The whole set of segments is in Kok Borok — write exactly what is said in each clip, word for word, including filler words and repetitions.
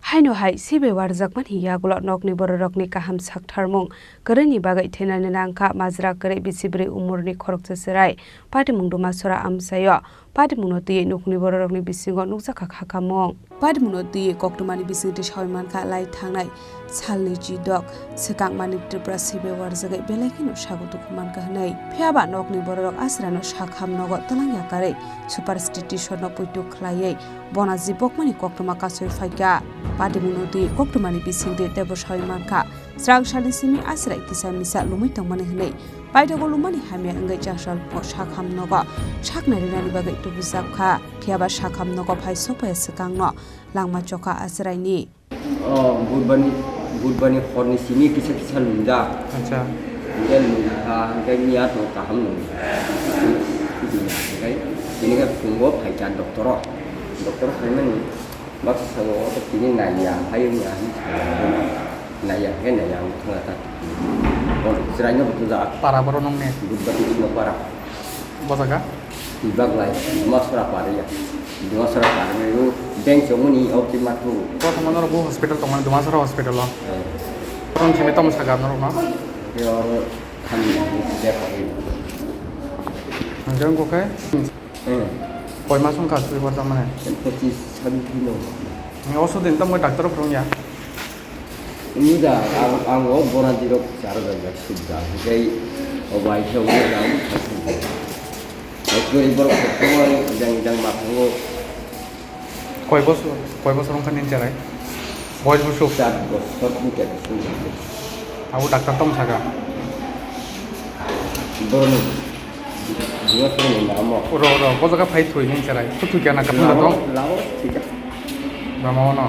Haino hai sibai warjakmani yagulo nokni bororokni kaham saktharmung kwrwini bagwi thenani nangkha majra kwrwi bisi bwrwi umorni khoroksa chwrai. Patimung Dumasora amchaio. Patimungno twiwi nokni bororokni bisingo nukjakha khakamung. Patimungno twiwi koktwmani bisingtwi sawi mankha lai thangnai salni chidok swkang Manik Tripura sibai warjagwi belai kheno sago dukhu mankha hwnwi. Phiyaba nokni bororok aswraino sakham nogo twlang yakarwi superstition no poito khlaiwi bona jibokmani koktwma kasui phaikha. Patimungno twiwi koktwmani bisingtwi teibo sawi mankha, srang salni simi aswrai kisa misa lumwi tongmani hwnwi. Paithago lumani hamya wngwi chasal bo sakham nogo saknai rinani bagwi tubujakha. Phiyaba sakham nogo phai sokpaiya swkangno langma chokha aswraini. O, Budbani, Budbani horni simi kisa kisa lumjak. Acha. Hingke lumkha, hingke miya to kaham nung. Hingke tini khe phungo phaikha doctor o. Doctor phaimani baksa sango, o to tini naiya, hayo miya, naiya, hingke naiya, ang thangna ta. O, chwraino butuja. Para boro nung ne? Budbani no para. Bo jaga? Tibak lai, Dumasora pariya. Dumasora pariya, o bank chongmani, o twi mathu. Bo tongmani norok bo hospital tongmani, Dumasora hospital o. Eh. Tong simi tamo saga norok no? Yo, kami, dia pariya. Ang jang ko kai? Eh. Koi mas wngkha twi borjak mane? Pochis, sabis dino. Ni oso din tamo doctor phurung ya? Ini da, ang, ang o bona dirok charo da jak suk da. Hingke o bai khe o da. O kori borok khokma jang jang ma thango. Koi bosor, koi bosor wngkha nini cherai? Boyos bosor? Char bosor ni cherai sung. Abo doctor tong saka? Boroni. Dua sung ni namo. Ro, ro, bo jaga phai thwi nini cherai. Khu thwi kya na kathang da tong? Lamo, lamo, thika. Lamo no.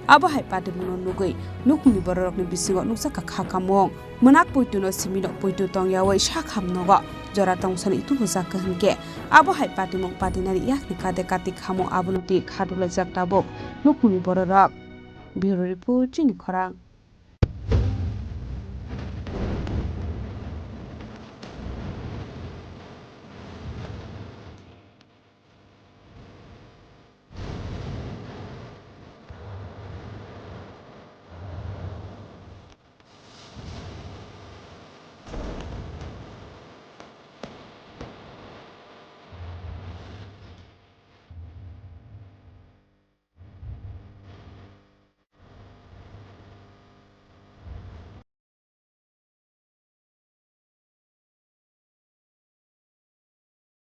Abo hai patimungno nugwi nukungni bororokni bisingo nukjakha kha kamung. Mwnak poituno simino poitu tongyawi sakham nogo jora tongsani tubujakha hinkhe abo hai patimung patinani yakni kate kati khamung abono twi khadulaijak tabuk nukungni bororok. Bureau Report, Chini Khorang.